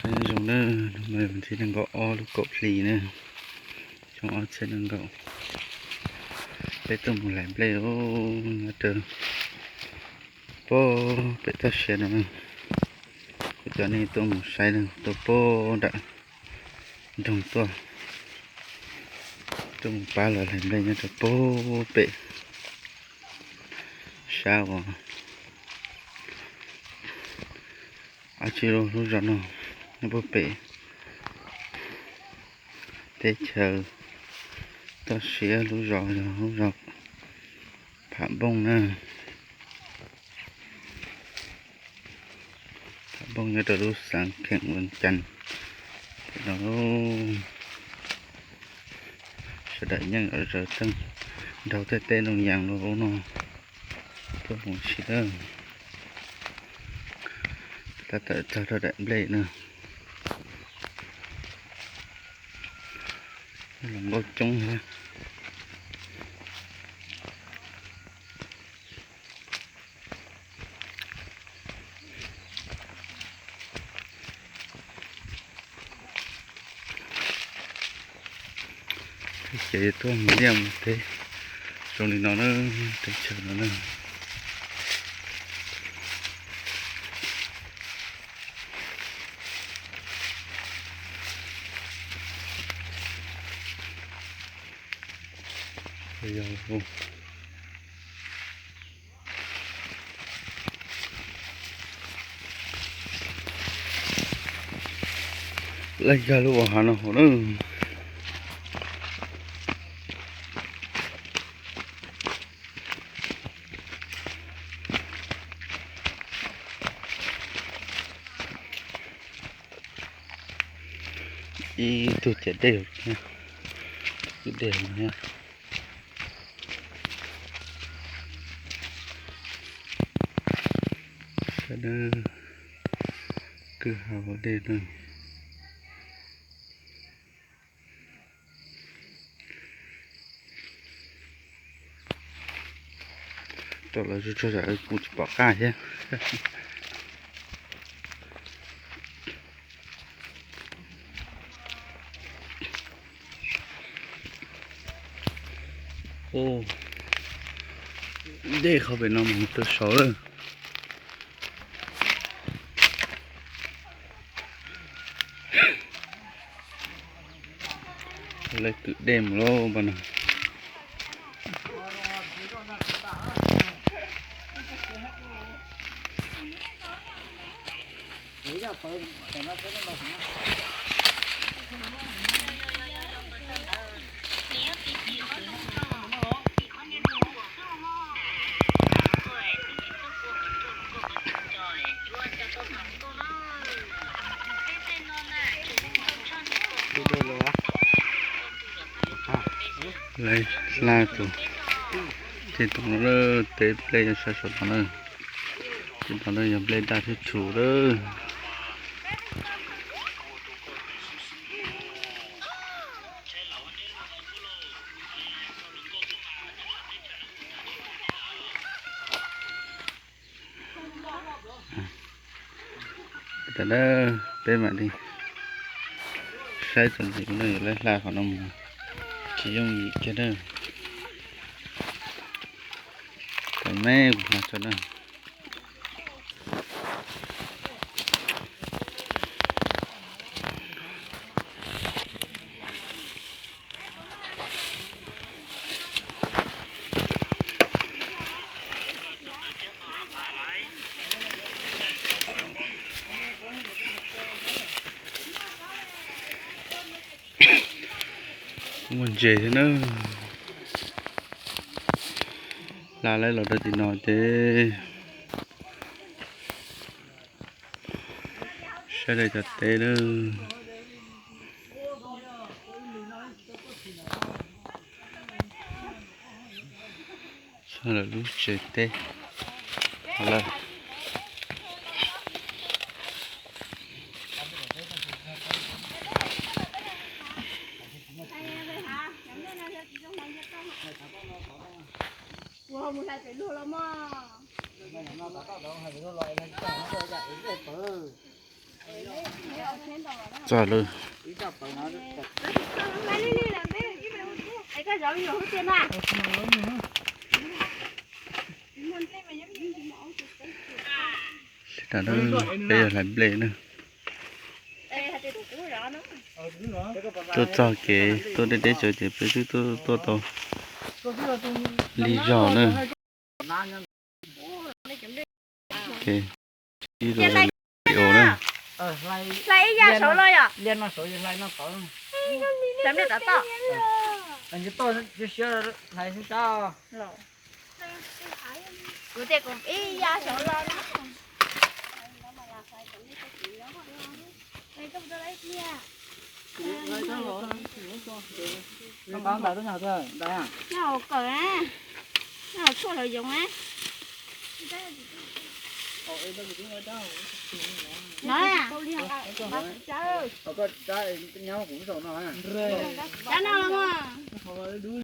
Nyob zoo na, hnub no yog vas thib nees nkaum ob lub kaum hli na, xyoo ob txhiab nees nkaum. Peb tuaj mus hlais nplej nyob rau pem toj siab no. Kuv coj nej tuaj mus saib na, tuaj pem nram nroog tuaj, tuaj mus pab lawv hlais nplej nyob rau pem sab uas dab tsi lub zos no, nyob pem teb chaws toj siab, lub zos yog lub zos Pham Npooj na. Pham Npooj nyob rau lub xeev Kheem Vees Cas no. Sawv daws yeej zawv tsees nraug tej teb ntoo yas los ub no tuaj mus ua si lawm. Tab tom txog rau daim nplej na, los nkauj coob thiab. Ces tuaj mus liaj mus teb zoo li no na, teb chaws no na. Laj yog lub ua hav no hauv na. Ib tug ciav dej, ib tug ciav dej thiab. Sawv daws kwv ha ua dej na. Rau lawv tsuag tsuag tsam kuv tsis pom qab thiab. Ub, dej qhov pem no mus rau saud lawm. Lawv kwv dej mus lauj npawg no. Lawv hla tus, tej tau teb nplej sab saum no na. Tej tau yog nplej daj thiab tshus lawm. Tam na peb mam li saib txuas ntxiv no, yuav lawv hla qhov no mus, tsis yooj yim kiag na. Tam me kuv hla tso na. Muaj ntses thiab na. Hla lawv los rau tim no ces sawv daws cov teb na. Txog lawv lub tsev teb lawm. Txog lawm. Peb yog hlais nplej na. Tuaj txog kev tuaj deb deb tsawv ces peb twb tuaj tau lig zog na. Ib video na. Hlais ib yam saud los yom? Hlais nplej tom toj. Kuv tias kuv ib yam saud los no. Nyob hauv kawm na, nyob hauv tshuaj hlawv yoov na. No, cab no los mas.